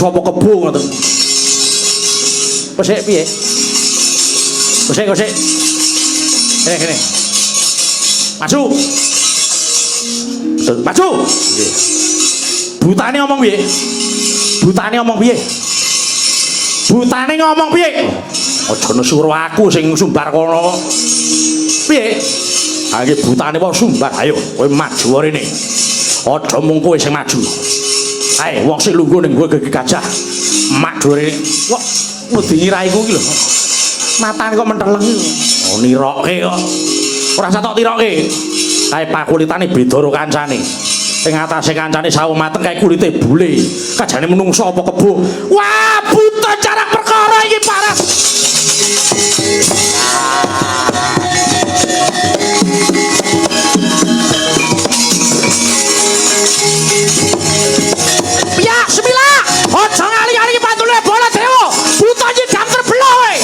Apa kebo ngoten. Kosek piye? Kosek kosek. Kene kene. Maju. Maju. Nggih. Butane ngomong piye? Butane ngomong piye? Butane ngomong piye? Aja nesu karo aku sing sumbar kono. Piye? Ha iki butane kok sumbar. Ayo kowe maju rene. Aja mung kowe sing maju. Ae wong sing lungguh ning gua gege gajah. Mak rene. Kok wedi raiku iki lho. Matane kok menteleng iki. Oh niroke kok. Ora usah tok tiroke. Kae pakulitane beda karo kancane. Ing atase kancane sawo mateng kae kulite bule. Kajane menungso apa kebo. Wah, buta jarak perkara iki parah. Piyak semila, aja ngali-ngali pantule Baladewa. Buta nyidam terbelah kowe.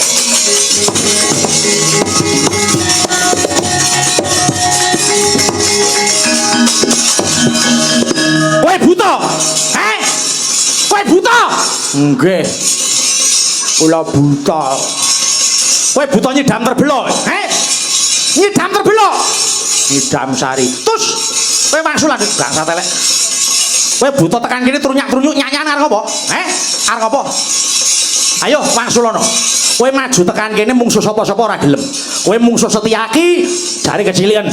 Kowe buta? Heh? Kowe buta? Nggih. Kula buta. Kowe buta nyidam terbelah. Heh? Nyidam terbelah. Nyidam sari. Tus. Kowe wangsulan bangsa telek. Kowe buta tekan kene trunyak-trunyuk nyanyian arep apa? Heh? Arep apa? Ayo wangsulono. Kowe maju tekan kene mungsuh sapa-sapa ora gelem. Kowe mungsuh Setyaki jare kecilian.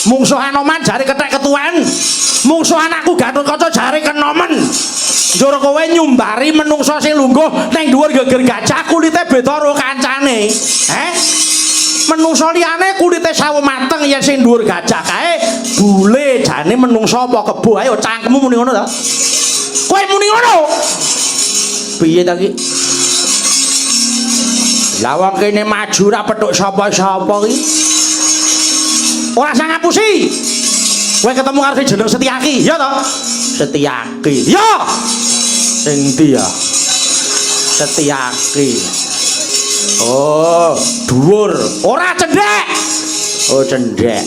Mungsuh Anoman jare kethek ketuaan. Mungsuh anakku Gatotkaca jare kenomen. Njur kowe nyumbari menungsa sing lungguh ning dhuwur geger gajah kulite beda karo kancane. Heh? Menungsa liyane kulite sawo mateng yen sing dhuwur gajah kae bule jane menungsa apa kebo. Ayo cangkemmu muni ngono ta? Kowe muni ngono. Piye ta ki? Lah wong kene maju ora petuk sapa-sapa ki. Ora usah ngapusi. Kowe ketemu karo sing jeneng Setyaki, ya to? Setyaki. Ya. Sing ndi ya? Setyaki. Oh, dhuwur. Ora cendhek. Oh, cendhek.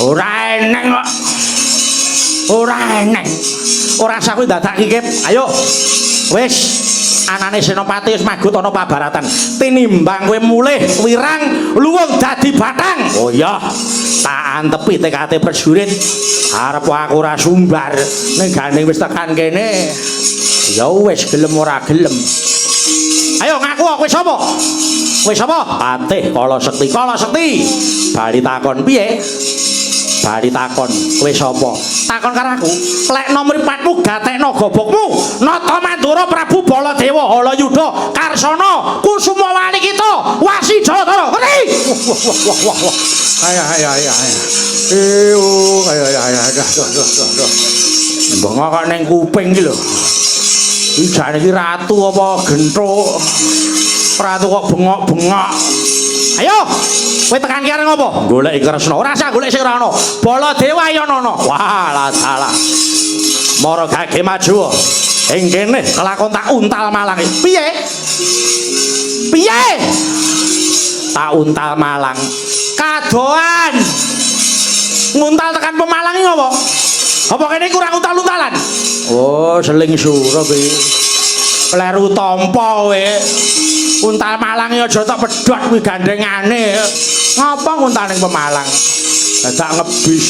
Ora eneng kok. Ora eneng. Ora usah kowe dadak kikip. Ayo. Wis, anane Senopati wis magut ana pabaratan. Tinimbang kowe mulih wirang luwung dadi batang. Oh iya, tak antepi tekate prajurit. Arep aku ora sumbar. Ning gandeng wis tekan kene. Ya wis gelem ora gelem. Ayo ngaku kowe sapa? Kowe sapa? Patih Kala Sekti. Kala Sekti. Bali takon piye? Bali takon, kowe sapa? Takon karo aku. Plekno mripatmu gatekno gobokmu. Nata Mandura Prabu Baladewa Halayuda Karsana Kusuma Walikita Wasi Jaladara. Ngerti? Wah wah wah wah wah. Ayo ayo ayo ayo. Ayo ayo ayo ayo ayo ayo. Bengok kok ning kuping iki lho. Iki jane iki ratu apa genthuk? Ratu kok bengok-bengok. Ayo, kowe tekan ki arep ngopo? Goleki Kresna. Ora usah golek sing ora ana. Baladewa ya ana. Wah, lah salah. Mara gage maju. Ing kene kelakon tak untal malang. Piye? Piye? Tak untal malang. Kadoan. Nguntal tekan Pemalang iki ngopo? Apa kene kurang untal-untalan? Oh, seling sura kuwi. Kleru tampa kowe. Untal Malang ya aja tok pedhot kuwi gandengane. Ngapa nguntal ning Pemalang? Dadak ngebis.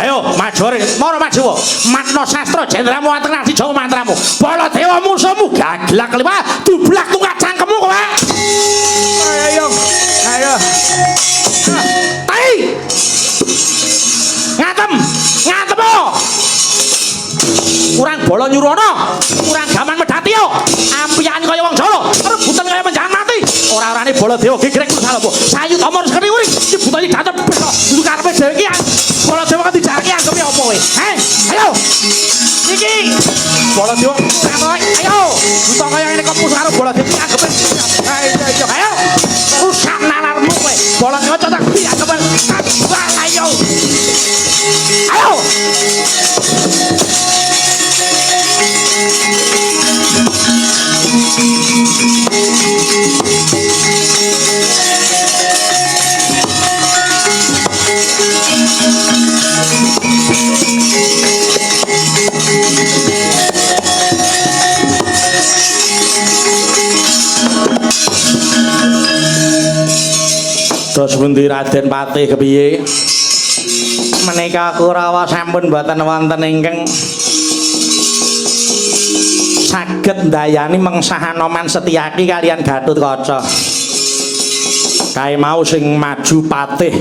Ayo maju rene. Mara maju. Matna sastra jendramu anteng nasi Jawa mantramu. Baladewa musuhmu gaglak liwat dublak tungkak cangkemmu kowe. Ayo, ayo. Tai. Ngatem, ngatem. Kurang bala nyurono, kurang gaman medhati yo. Ampiyan kaya wong Jawa, rebutan kaya menjangan mati. Ora-orane Baladewa gegrek salapa. Sayutama sekeri uri, iki buta iki datep besok. Dudu karepe dhewe iki. Baladewa kan dijarke anggepe apa kowe? Heh, ayo. Iki Baladewa ayo. Buta kaya ngene kok musuh karo Baladewa iki anggepe. Ayo, ayo. Ayo. Rusak nalarmu kowe. Baladewa cocok dianggepe. Ayo. Ayo. Dados pundi Raden Patih kepiye? Menika Kurawa sampun boten wonten ingkang saged ndayani mengsah Anoman Setyaki kaliyan Gatotkaca. Kae mau sing maju Patih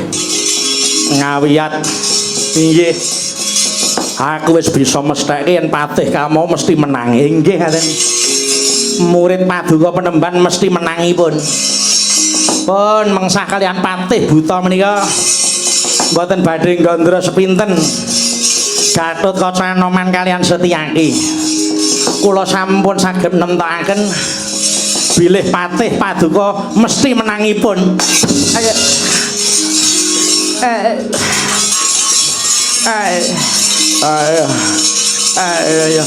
Ngawiyat. Inggih. Aku wis bisa mestheke yen Patih kamu mesti menang. Inggih, Raden. Murid paduka Penemban mesti menangipun. Pun mengsah kaliyan Patih buta menika mboten badhe nggandra sepinten. Gatotkaca Anoman kaliyan Setyaki. Kula sampun saged nemtokaken bilih Patih paduka mesti menangipun. Ayo. Eh. Eh. Ayo. Ayo.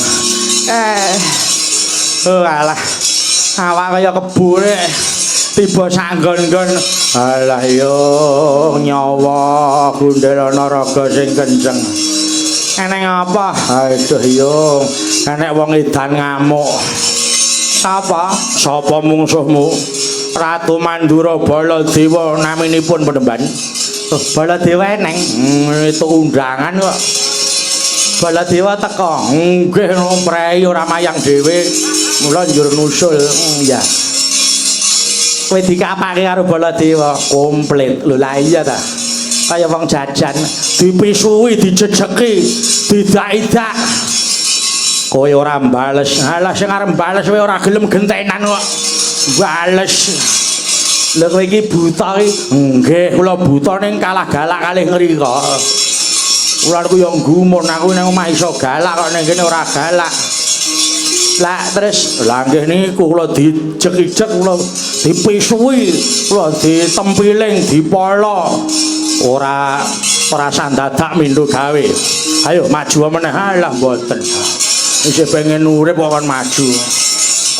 Eh. Oh alah. Awak kaya kebure tiba sanggon-nggon. Alah yo nyawa gundhelana raga sing kenceng. Eneng apa? Aduh yo, enek wong edan ngamuk. Sapa? Sapa mungsuhmu? Ratu Mandura Baladewa naminipun Penemban. Oh, Baladewa eneng. Itu undangan kok. Baladewa teka. Nggih, prei ora mayang dhewe. Mula njur nusul. Ya. Kowe dikapake karo Baladewa komplit. Lho lah iya ta. Kaya wong jajan dipisuhi, dijejeki, didak-idak. Kowe ora mbales. Alah sing arep mbales kowe ora gelem gentenan kok. Bales. Lho kowe iki buta iki. Nggih, kula buta ning kalah galak kalih ngrika. Kula niku ya gumun, aku ning omah iso galak kok ning kene ora galak. Lah terus lah nggih niku kula dijek-ijek, kula dipisuhi, kula ditempiling, dipolo. Ora perasaan dadak mindho gawe. Ayo maju meneh. Alah mboten. Isih pengen urip kok kon maju.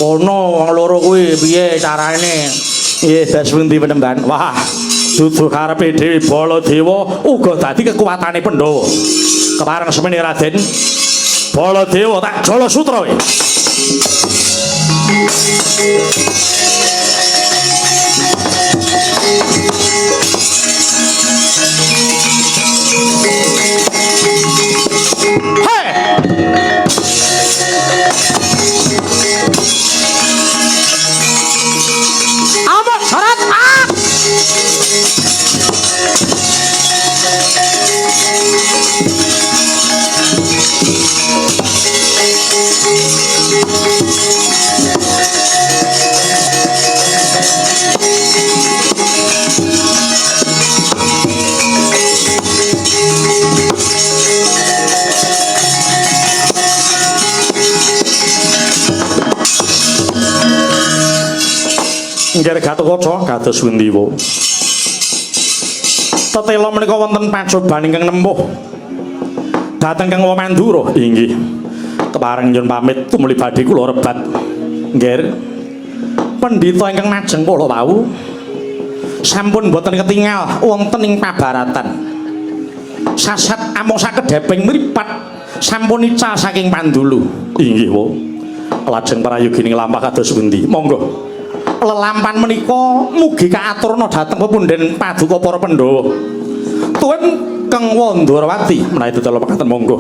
Kono wong loro kuwi piye carane? Nggih, das pundi Penemban? Wah, dudu karepe dhewe Baladewa uga dadi kekuatane Pandhawa. Kepareng semene Raden Baladewa tak jala sutra kowe. Hei! Ampun, syarat. Ah! Nggih Gatotkaca kados pundi wa? Tetela menika wonten pacoban ingkang nempuh dhateng Kang Mandura. Inggih. Kepareng nyuwun pamit tumuli badhe kula rebat. Nggih. Pendhita ingkang majeng kula wau sampun boten ketingal wonten ing pabaratan. Sasat amung sakedheping mripat sampun ical saking pandulu. Inggih wa. Lajeng prayogi lampah kados pundi? Monggo. Lelampan menika mugi kaaturna dhateng pepundhen paduka para Pandhawa. Tuwin Kang Wandrawati menawi tetela mekaten monggo.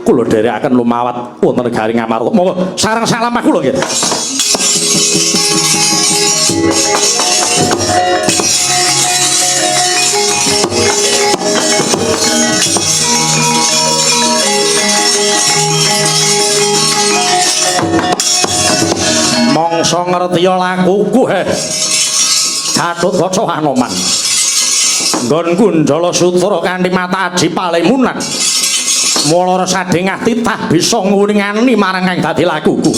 Kula dherekaken lumawat wonten negari Ngamarta. Monggo sareng salamah kula nggih. Mongso ngertiya lakuku he. Gatotkaca Anoman. Nggonku njala sutra kanthi mata aji palemunan. Mula sadengah titah bisa nguningani marang kang dadi lakuku.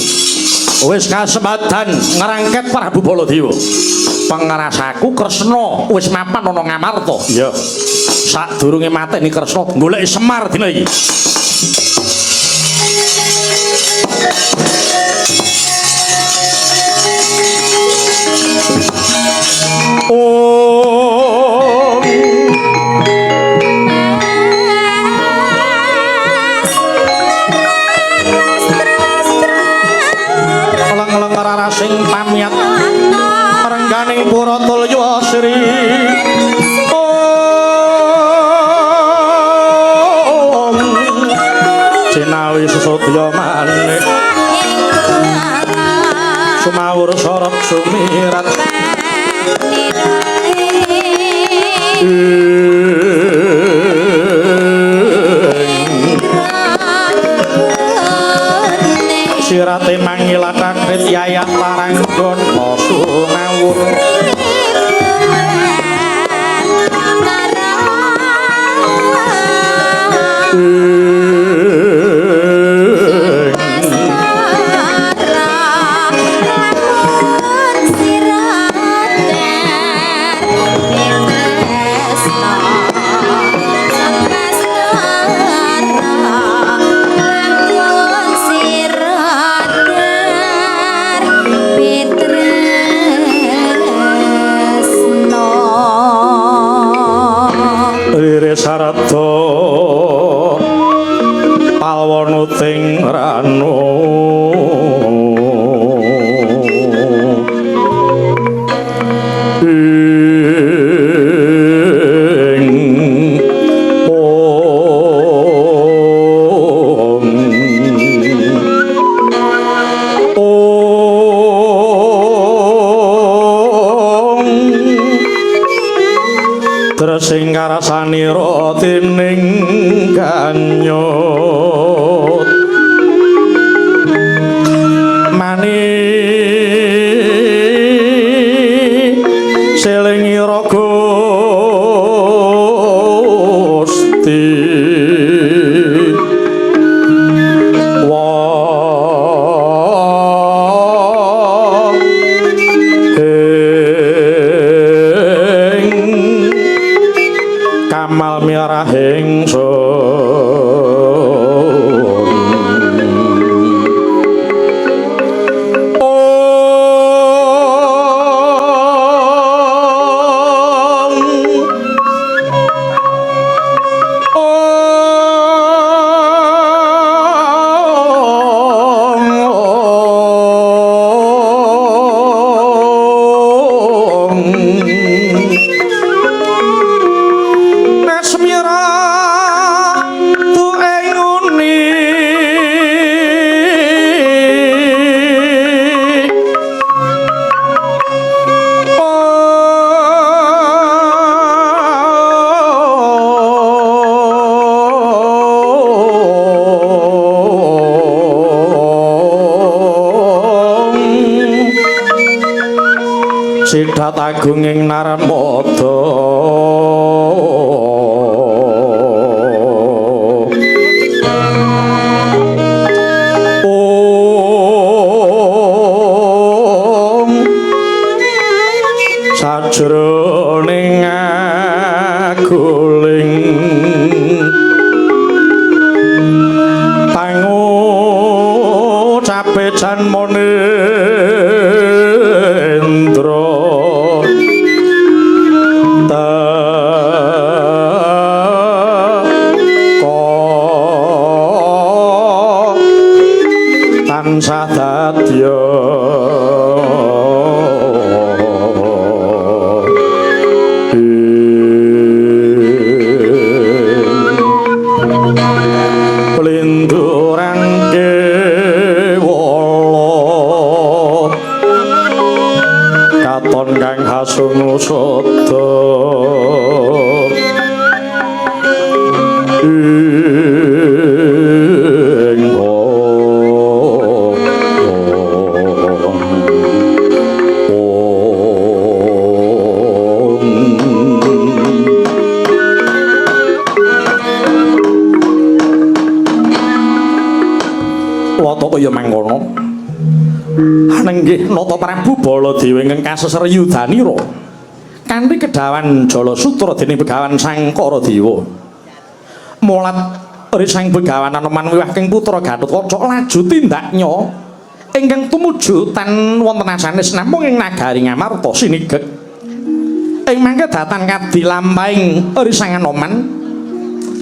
Wis kasempadan ngrangket Prabu Baladewa. Pengerasaku Kresna wis mapan ana Ngamarta. Iya. Sadurunge mateni Kresna goleki Semar dina iki. Om Leng-leng rarasing pamyat rengganing pura tulya sri. Sesodya manik sumawur sorot sumirat sirate mangilatakrit yayat paranggana sumawur sarada palwanuting ranu ing om om tresing karasanira dening ganyut mani selingira Gusti wa ing kamal mirahing sun. Om Om Om Nasmira tu enguni Sidat agung ing Narmada Om sajroning aguling pangucape janmane Indra tansah dadya plinduran kewala katon kang hasungu sada ing Wata kaya mangkono. Nenggih Nata Prabu Baladewa ingkang kaseser yudanira kanthi kedawan Jalasutra dening Begawan Sangkara Dewa. Mulat risang Begawan Anoman wiwahking putra Gatotkaca laju tindaknya ingkang tumuju tan wonten asanes namung ing nagari Ngamarta sinigek. Ing mangke datan kadilampahing risang Anoman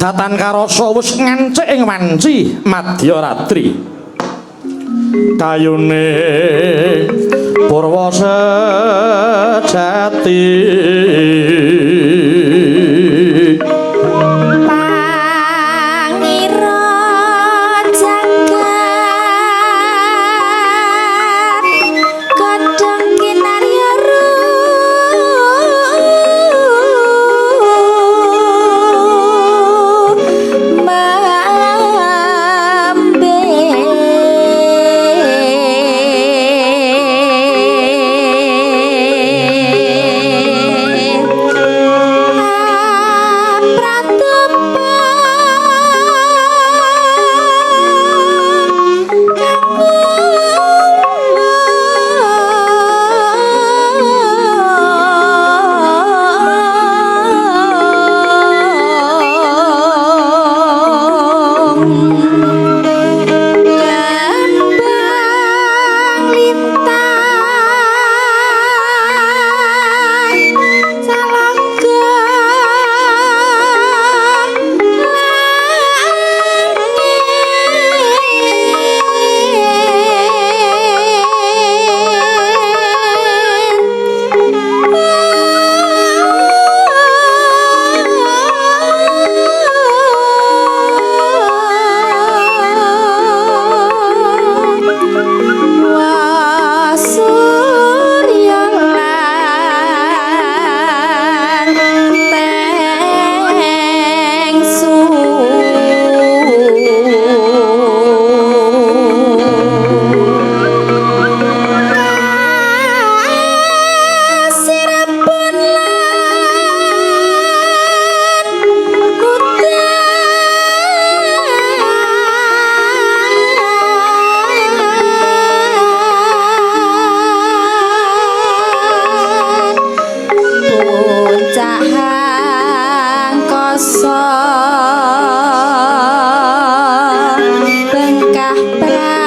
datan karasa wis ngancik ing wanci madya ratri. Kayune purwa sejati pangira jangkung Intan salaga langit Surya lan tengsu. Kasirepun lan udan puncak angkasa bengkah pratiwi.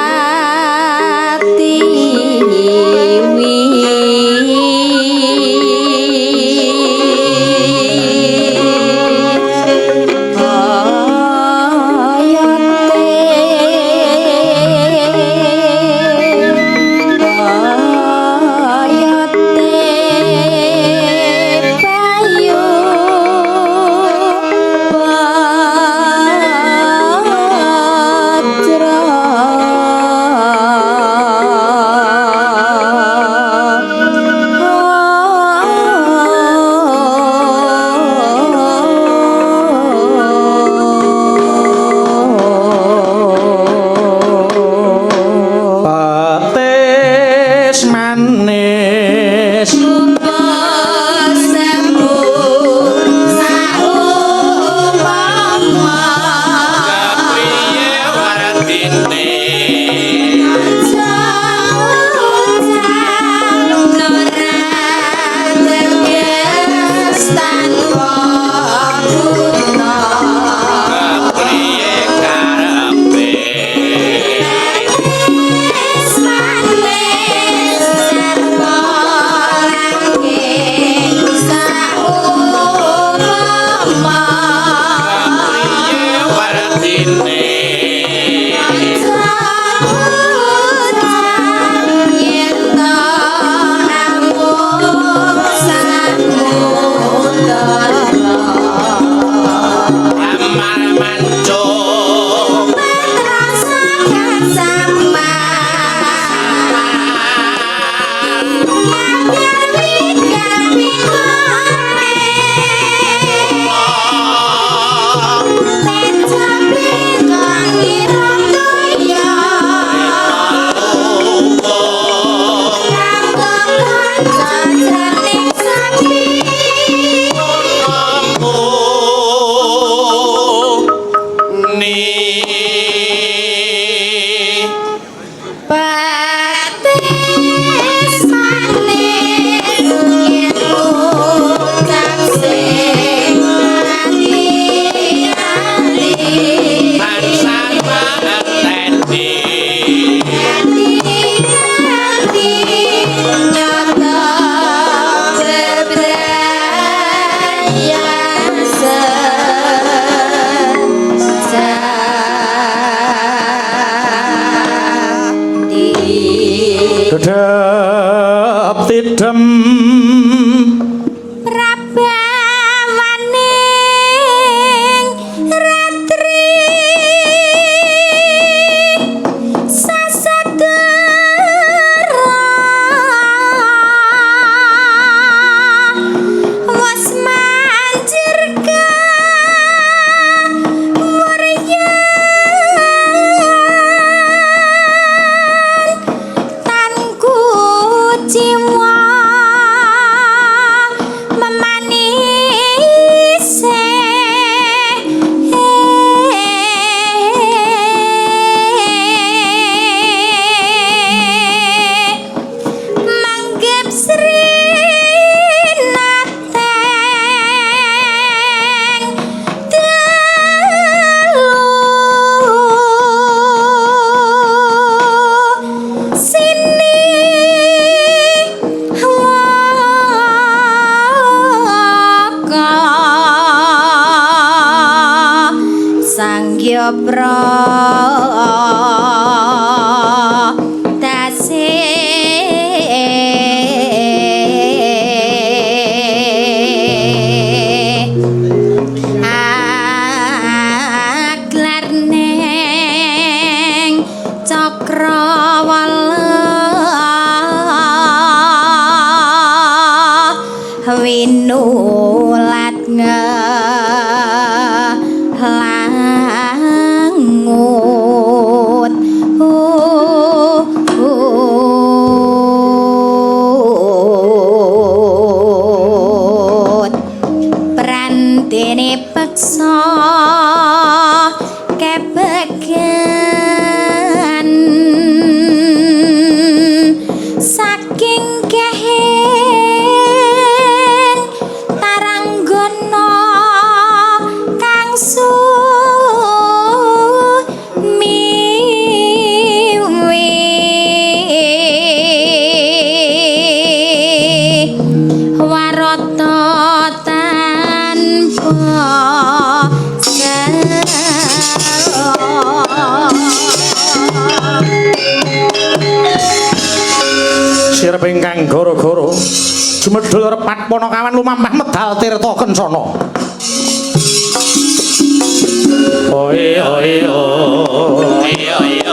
Oyote payu patra. Petis manis. Kepriye wardine? Kepriye karepe? Kepriye wardine? Amar mancung. Ni. Patis manis yen ucap sing ati-ati. Tansah mateni. Ati-ati nyata bebrayan sejati. Dedep tidem. Prabawaning ratri sasadara was manjir kamuryan tan kuciwa. Jaya dase aglar neng cakrawala winulat ngelangut. Prantene peksa kebegan saking kehen taranggana kang sumiwi warata tanpa sela. Sirep ingkang gara-gara jumedhul repat Panakawan lumampah medal tirta kencana. Oi oi oi. Iya iya.